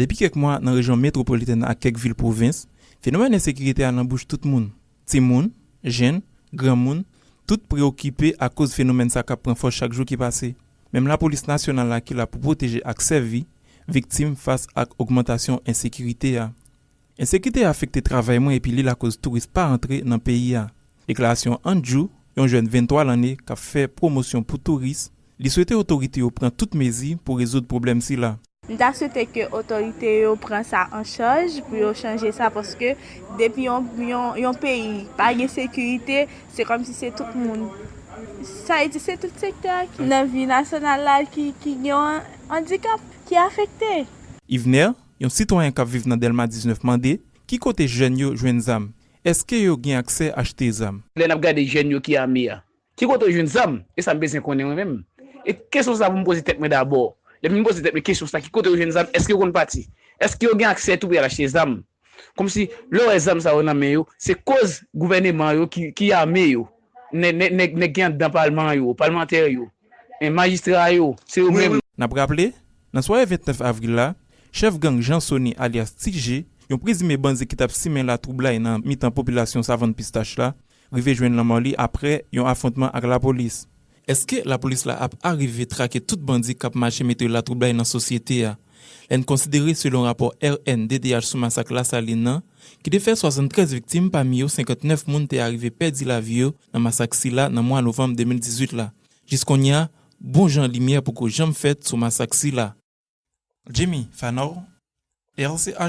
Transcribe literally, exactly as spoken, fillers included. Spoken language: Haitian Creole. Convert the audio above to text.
Depi kèk mwa, nan rejyon metwopolitèn ak kèk vil pwovens, fenomèn ensekirite a nan bouch tout moun. Timoun, jenn, granmoun, tout preyokipe akoz fenomèn sa k ap pran fòs chak jou ki pase. Menm lapolis nasyonal la ki la pou pwoteje ak sèvi viktim fas ak ogmantasyon ensekirite a. Ensekirite a afekte travay mwen epi li lakoz touris pa antre nan peyi a. Deklarasyon Andrew, yon jèn venntwa lanne k ap fè pwomosyon pou touris, li swete otorite yo pran tout mezi pou rezoud pwoblèm sila. M ta swete ke otorite yo pran sa an chaj pou yo chanje sa, paske depi yon, yon, yon peyi pa gen sekirite, se kòmsi se tout moun. Sa vle di se tout sektè a ki nan vi nasyonal la ki, ki gen yon andikap, ki afekte. Yvner, yon sitwayen k ap viv nan Dèlma diznèf, mande ki kote jèn yo jwenn zam. Èske yo gen aksè achte zam? Lè n ap gade jèn yo ki ame a, ki kote yo jwenn zam? E sa m bezwen konnen mwen menm. E kesyon sa pou m poze tèt mwen dabò. Lè m poze tèt mwen kesyon sa, ki kote yo jwenn zam? Èske yo konn pati? Èske yo gen aksè tou pou y al achte zam? Kòmsi lè w wè zam sa yo nan men yo, se koz gouvèneman yo ki, ki ame yo. Nèg, nèg, nèg, nèg ki anndan palman yo, palmantè yo, e majistra yo, se yo menm. N ap raple, nan sware vennèf avril la, chèf gang Jean Sony alyas Ti J, yon prezime bandi ki t ap simen latwoublay nan mitan popilasyon Savann Pistach la, rive jwenn lanmò li apre yon afwontman ak lapolis. Èske lapolis la ap arive trake tout bandi k ap mache mete latwoublay nan sosyete a? Lè n konsidere selon rapò R N D D H sou masak Lasalin nan, ki te fè swasanntrèz viktim, pami yo senkantnèf moun te arive pèdi lavi yo nan masak sila nan mwa novanm de mil dizuit la. Jiskounye a, bon jan limyè poko janm fèt sou masak sila. Jimmy Fanor, R C H.